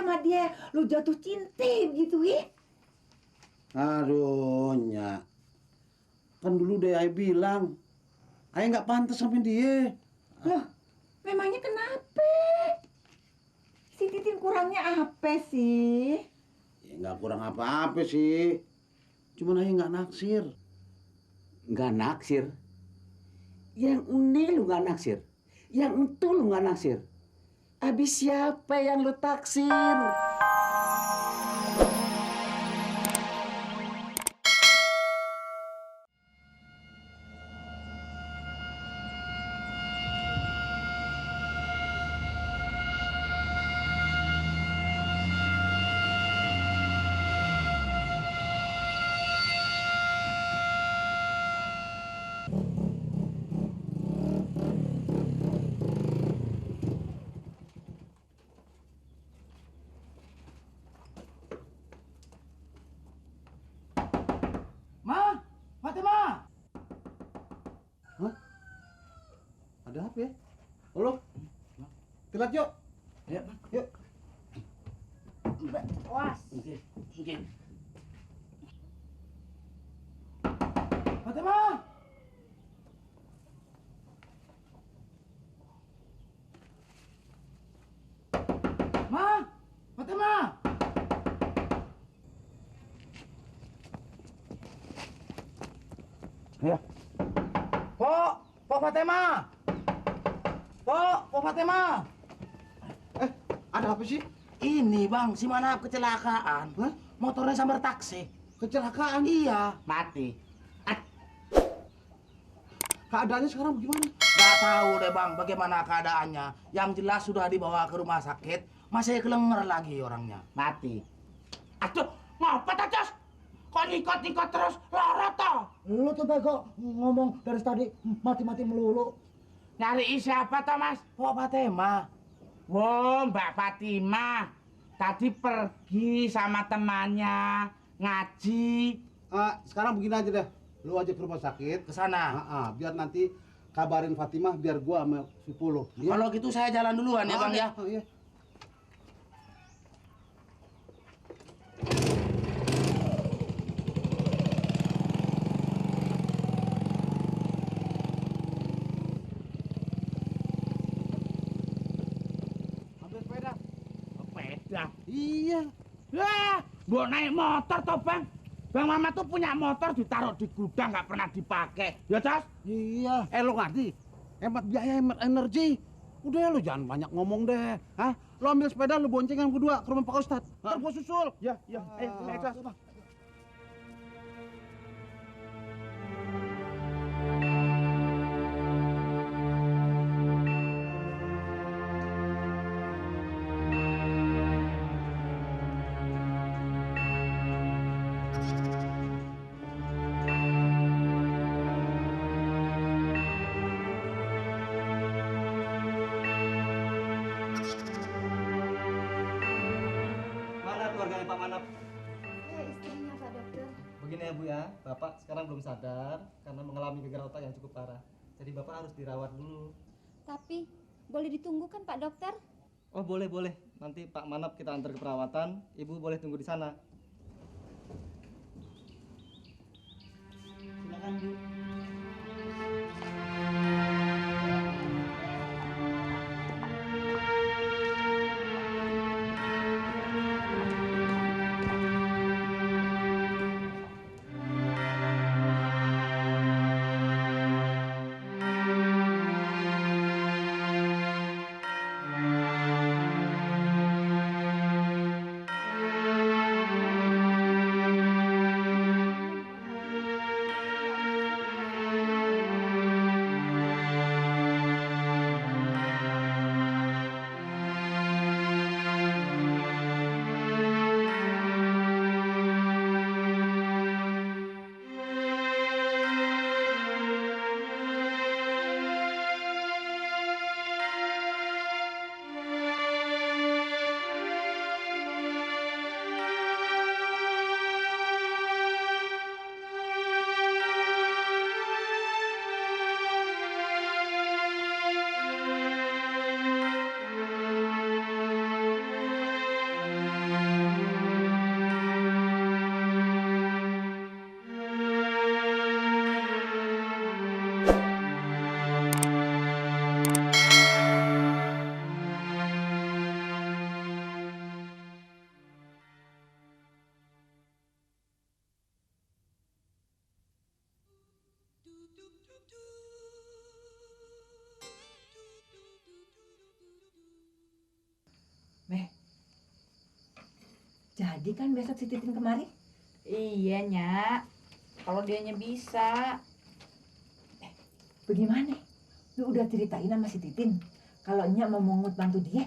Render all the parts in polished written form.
sama dia, lu jatuh cinta gitu ya? Aduh, Nyak. Kan dulu deh Ayah bilang, Ayah nggak pantas sama dia. Loh, memangnya kenapa? Si Titin kurangnya apa sih? Ya nggak kurang apa-apa sih. Cuman Ayah nggak naksir. Nggak naksir. Yang ini lu nggak naksir. Yang itu lu nggak naksir. Habis siapa yang lu taksir? Ma, Fatima. Hah? Ada apa ya? Halo? Telat yuk. Ya, Yuk. Was. mungkin. Fatima. Ma, Fatima. Ya. Pok Fatima. Pok Fatima. Ada apa sih? Ini bang, si Manap kecelakaan. Hah? Motornya sambar taksi. Kecelakaan. Iya. Mati. Keadaannya sekarang bagaimana? Gak tahu deh bang, bagaimana keadaannya. Yang jelas sudah dibawa ke rumah sakit, masih kelenger lagi orangnya. Mati. Aduh, ngapa Cos? Kok nikot-nikot terus lorot toh? Lu tuh bego ngomong dari tadi mati-mati melulu. Nyari siapa toh, Mas? Pok Fatima. Wow, Mbak Fatimah. Tadi pergi sama temannya ngaji. Sekarang begini aja deh. Lu aja ke rumah sakit. Ke sana. Biar nanti kabarin Fatimah biar gua sama si Pulo. Ya? Kalau gitu saya jalan duluan ya bang ya. Iya. Ambil sepeda. Sepeda. Iya. Wah, mbok naik motor toh, Bang. Bang Mama tuh punya motor ditaruh di gudang nggak pernah dipakai. Ya, Cas? Iya. Lo ngerti? Hemat biaya, hemat energi. Udah ya, lo jangan banyak ngomong deh. Hah? Lo ambil sepeda, lo bonceng yang kedua ke rumah Pak Ustadz. Ntar gua susul. Ya, ya. Ayo, Cas. Mana keluarganya Pak Manap? Ya, istrinya Pak Dokter. Begini ya Bu ya, Bapak sekarang belum sadar karena mengalami gegar otak yang cukup parah. Jadi Bapak harus dirawat dulu. Tapi boleh ditunggu kan Pak Dokter? Oh boleh boleh, nanti Pak Manap kita antar ke perawatan. Ibu boleh tunggu di sana. Silakan Bu. jadi kan besok si Titin kemari? Iya, Nyak. Kalau dianya bisa. Bagaimana? Lu udah ceritain sama si Titin kalau Nyak mau mengut bantu dia?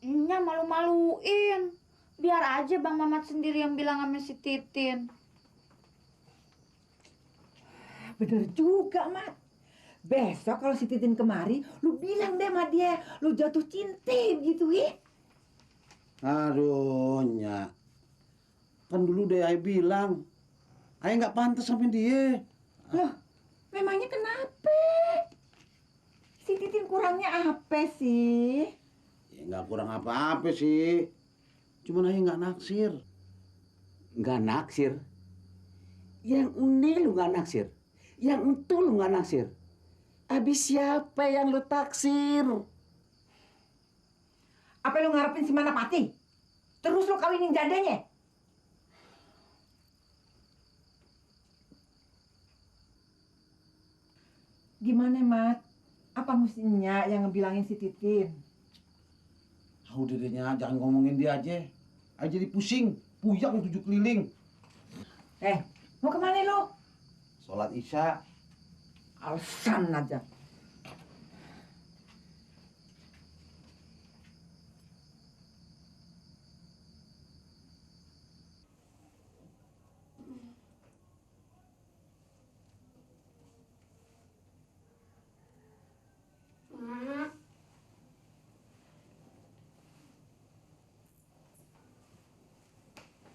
Nyak malu-maluin. Biar aja Bang Mamat sendiri yang bilang sama si Titin. Bener juga, Mat. Besok kalau si Titin kemari, lu bilang deh sama dia, lu jatuh cinta gitu, Aduh, Nyak. Kan dulu deh Ayah bilang, Ayah nggak pantas sama dia. Loh, memangnya kenapa? Si Titin kurangnya apa sih? Ya nggak kurang apa-apa sih. Cuman Ayah nggak naksir. Nggak naksir. Yang ini lu nggak naksir. Yang itu lu nggak naksir. Habis siapa yang lu taksir? Apa lu ngarepin si Manapati? Terus lu kawinin jandanya? Gimana, Mat? Apa mestinya yang ngebilangin si Titin? Udah deh, Nyak, jangan ngomongin dia aja. Ayah jadi pusing, puyeng 7 keliling. Mau kemana lu? Sholat Isya. Alasan aja. Mak.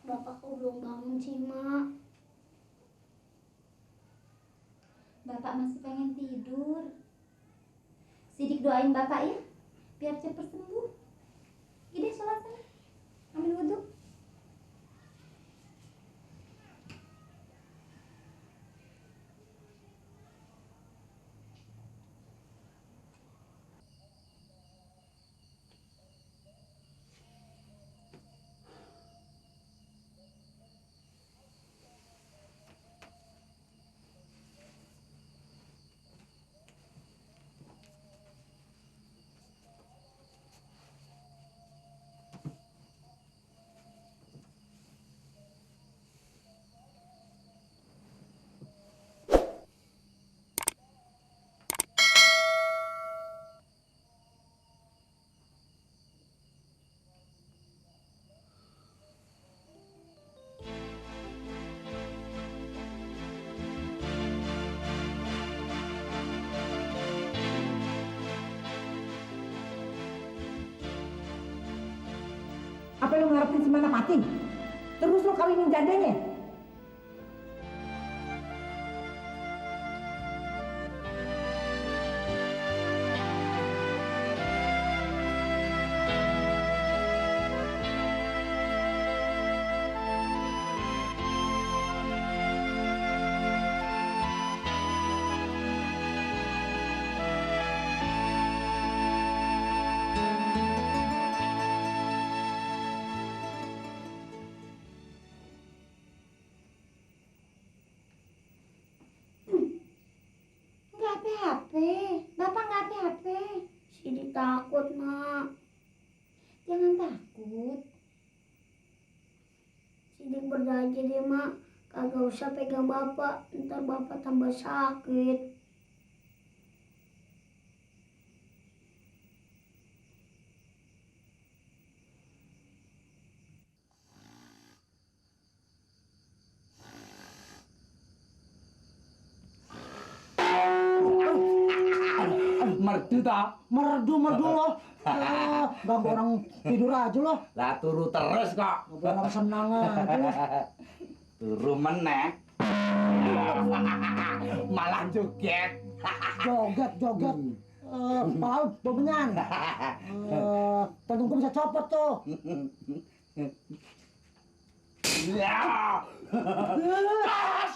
Bapak kok belum bangun sih, Mak? Bapak masih pengen tidur. Sidik doain Bapak ya, biar cepat sembuh. Gede sholat sana. Ambil wudhu. Apa lu ngarepin si Manapati? Terus lu kawinin jandanya? Nggak HP-HP. Bapak nggak HP-HP. Sidik takut, Mak. Jangan takut. Sidik berjanji deh, Mak. Kagak usah pegang Bapak. Ntar Bapak tambah sakit. Merdu tak? Merdu lo. Ganggu orang tidur aja lo. Lah turu terus kok. Ganggu orang senang aja lo. Turu meneh. Malah joget. Joget. Palau domenyan. Tantungku bisa copot tuh. Ya. Tas.